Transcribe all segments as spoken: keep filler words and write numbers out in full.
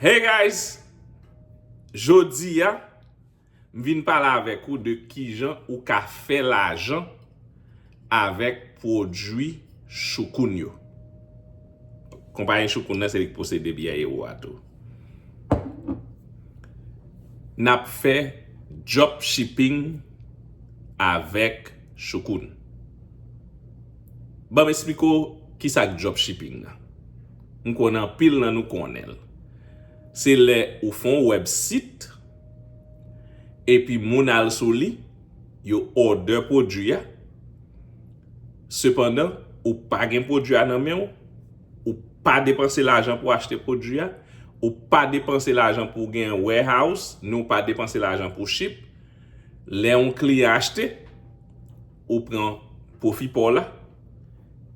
Hey guys! Jodi a, m vin pale avèk ou de kijan ou ka fè lajan avèk pwodui Choukoun yo. Konpayi Choukoun nan se li k posede biyè ewo a tou. N ap fè dropshipping avèk Choukoun. Ban m esplike w kisa k dropshipping nan. M konnen anpil nan nou konnen l. Se lè ou fè yon wèbsit, epi moun al sou li, yo òdè pwodui a. Sepandan, ou pa gen pwodui a nan men w, ou pa depanse lajan pou achte pwodui a, ou pa depanse lajan pou gen warehouse, ni ou pa depanse lajan pou ship. Lè yon kliyan achte, ou pran pwofi pa w la,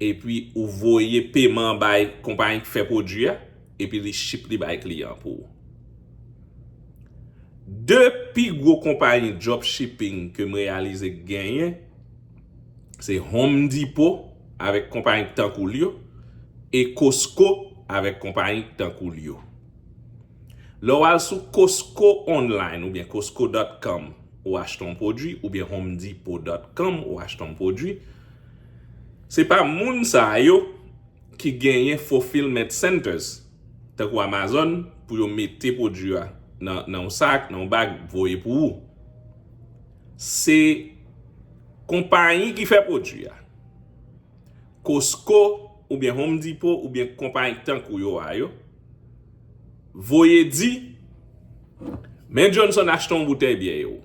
epi ou voye peman bay konpayi k fè pwodui a, epi li ship li bay kliyan an pou ou. De pi gwo konpayi dropshipping ke m reyalize k genyen, se Home Depot avèk konpayi k tankou l yo, e Costco avèk konpayi k tankou l yo. Lè w al sou Costco online oubyen costco dot com, ou achte yon pwodui, oubyen home depot dot com, ou achte yon pwodui, se pa moun sa yo ki genyen fulfillment centers, tankou Amazon, pou yo mete pwodui a nan, nan yon sak, nan yon bag, voye pou ou. Se konpayi ki fè pwodui a. Costco oubyen Home Depot oubyen konpayi tankou yo a yo, voye di, men Johnson achte yon boutèy byè ewo.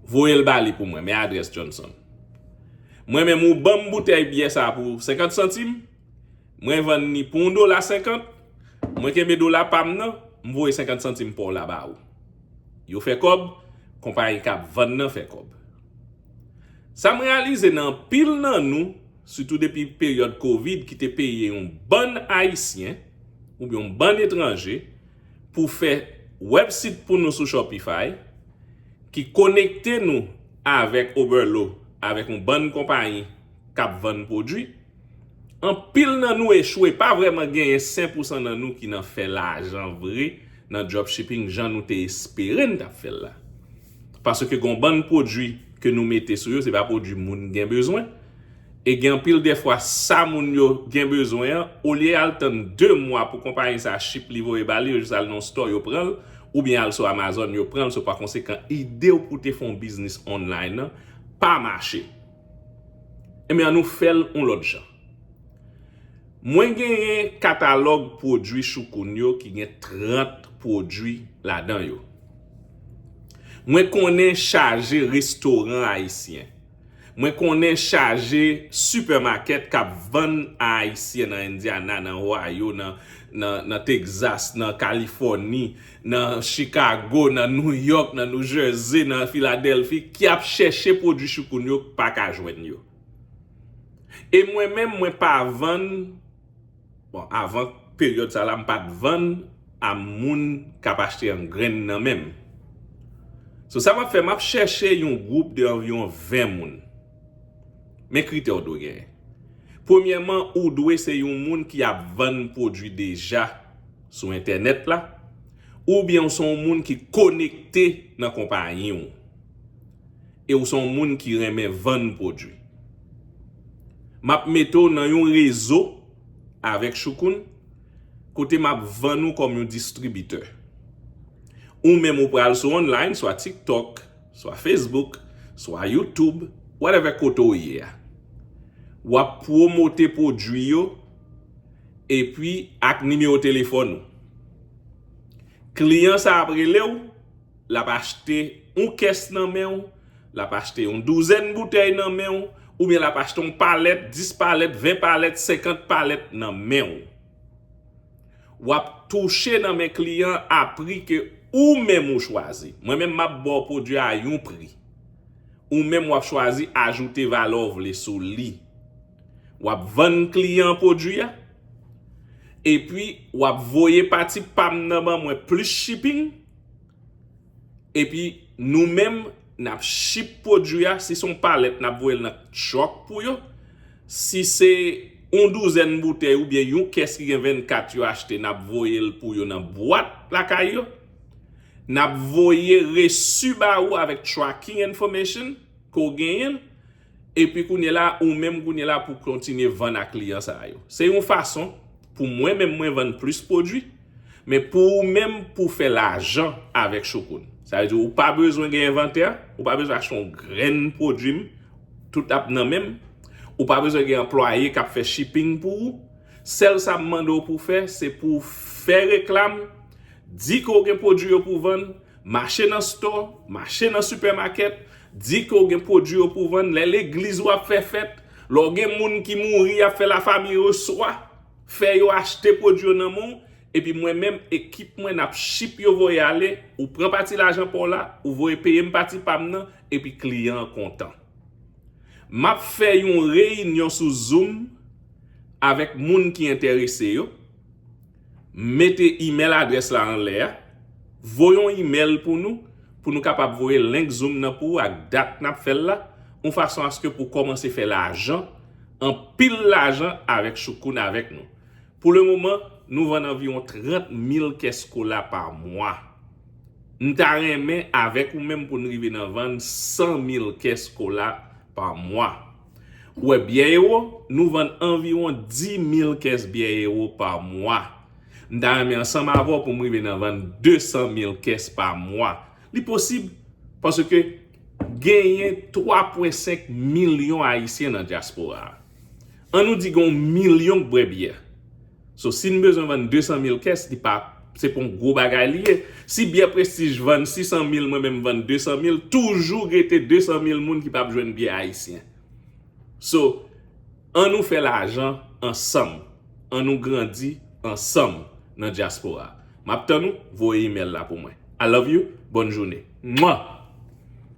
Voye l ba li pou mwen, men adrès Johnson. Mwen menm ou ban m boutèy byè sa pou senkant santim, mwen vann li pou yon dola senkant, mwen kenbe dola pa m nan, m voye senkant santim pa w la ba ou. Yo fè kòb, konpayi k ap vann nan fè kòb. Sa m reyalize nan anpil nan nou, sitou depi peryòd kovid ki te peye yon bann Ayisyen oubyen yon bann etranje pou fè wèbsit pou nou sou Shopify, ki konekte nou avèk Oberlo, avèk yon bann konpayi k ap vann pwodui, anpil nan nou echwe, pa vrèman genyen senk pousan nan nou ki nan fè lajan vre nan dropshipping jan nou te espere n t ap fè l la. Paske gen yon bann pwodui ke nou mete sou yo, se pa pwodui moun gen bezwen. E gen anpil dèfwa sa moun yo gen bezwen an, olye al tann de mwa pou konpayi sa ship li voye ba li, yo jis al nan yon store yo pran l, oubyen al sou Amazon yo pran l, so pa konsekan ide w pou te fè yon biznis online nan pa mache. Ebyen, ann nou fè l yon lòt jan. Mwen genyen katalòg pwodui Choukoun yo ki gen trant pwodui ladan yo. Mwen konnen chaje restoran ayisyen. Mwen konnen chaje sipèmakèt k ap vann a Ayisyen nan Indiana, nan Ohio, nan, nan, nan Texas, nan Kalifòni, nan Chicago, nan New York, nan New Jersey, nan Philadelphia, ki ap chèche pwodui Choukoun yo, k pa ka jwenn yo. E mwen menm, mwen pa vann, bon, avan peryòd sa la, m pa t vann a moun k ap achte an grenn nan men m. So, sa m ap fè, m ap chèche yon gwoup de anviwon ven moun. Men kritè w dwe genyen. Premyèman, ou dwe se yon moun ki ap vann pwodui deja sou entènèt la, oubyen w se yon moun ki konekte nan konpayi w, e w se yon moun ki renmen vann pwodui. M ap mete w nan yon rezo avèk Choukoun, kote m ap vann ou kòm yon distribitè. Ou menm ou pral sou online, swa TikTok, swa Facebook, swa YouTube, whatever kote w ye a. W ap pwomote pwodui yo, epi ak nimewo telefòn ou. Kliyan sa ap rele w, l ap achte yon kès nan men w, l ap achte yon douzèn boutèy nan men w, oubyen l ap achte yon palèt, dis palèt, ven palèt, senkant palèt nan men w. W ap touche nan men kliyan a pri ke ou menm ou chwazi. Mwen menm, m ap ba w pwodui a yon pri. Ou menm, w ap chwazi ajoute valè w vle sou li. W ap vann kliyan an pwodui a, epi w ap voye pati pa m nan ban mwen plis shipping, epi nou menm, n ap ship pwodui a. Si se yon palèt, n ap voye l nan truck pou yo. Si se yon douzèn boutèy oubyen yon kès ki gen vennkat yo achte, n ap voye l pou yo nan bwat lakay yo. N ap voye resi ba ou avèk tracking information ke w genyen l. Epi kounye la, ou menm kounye la pou kontinye vann a kliyan sa yo. Se yon fason pou mwen menm mwen vann plis pwodui, men pou ou menm pou fè lajan avèk Choukoun. Sa vle di ou pa bezwen gen envantè, ou pa bezwen achte yon grenn pwodui m, tout ap nan men m. Ou pa bezwen gen anplwaye k ap fè shipping pou ou. Sèl sa m mande w pou w fè, se pou w fè reklam, di ke w gen pwodui yo pou vann, mache nan store, mache nan supermarket, di ke w gen pwodui yo pou vann. Lè legliz w ap fè fèt, lè w gen moun ki mouri, y ap fè lafanmi yo swa, fè yo achte pwodui yo nan men w, epi mwen menm, ekip mwen, n ap ship yo voye ale, ou pran pati lajan pa w la, ou voye peye m pati pa m nan, epi kliyan an kontan. M ap fè yon reyinyon sou Zoom avèk moun ki enterese yo. Mete email adrès la anlè a. Voye yon email pou nou, pou nou kapab voye link Zoom nan pou ou ak dat n ap fè l la, yon fason aske pou kòmanse fè lajan, anpil lajan avèk Choukoun avèk nou. Pou le moman, nou vann anviwon trant mil kès kola pa mwa. M ta renmen avèk ou menm pou n rive nan vann san mil kès kola pa mwa. Ou wè, byè ewo, nou vann anviwon dis mil kès byè ewo pa mwa. M ta renmen ansanm avè w pou m rive nan vann de san mil kès pa mwa. Li posib, paske genyen twa pwen senk milyon Ayisyen nan dyaspora a. An nou di gen yon milyon k bwè byè. So, si n bezwen vann de san mil kès, li pa, se pa yon gwo bagay li ye. Si byè Prestige vann sis san mil, mwen menm vann de san mil, toujou rete de san mil moun ki p ap jwenn byè ayisyen. So, an nou fè lajan ansanm. An nou grandi ansanm nan dyaspora. M ap tann ou, voye email la pou mwen. I love you, bòn jounen. Mwa!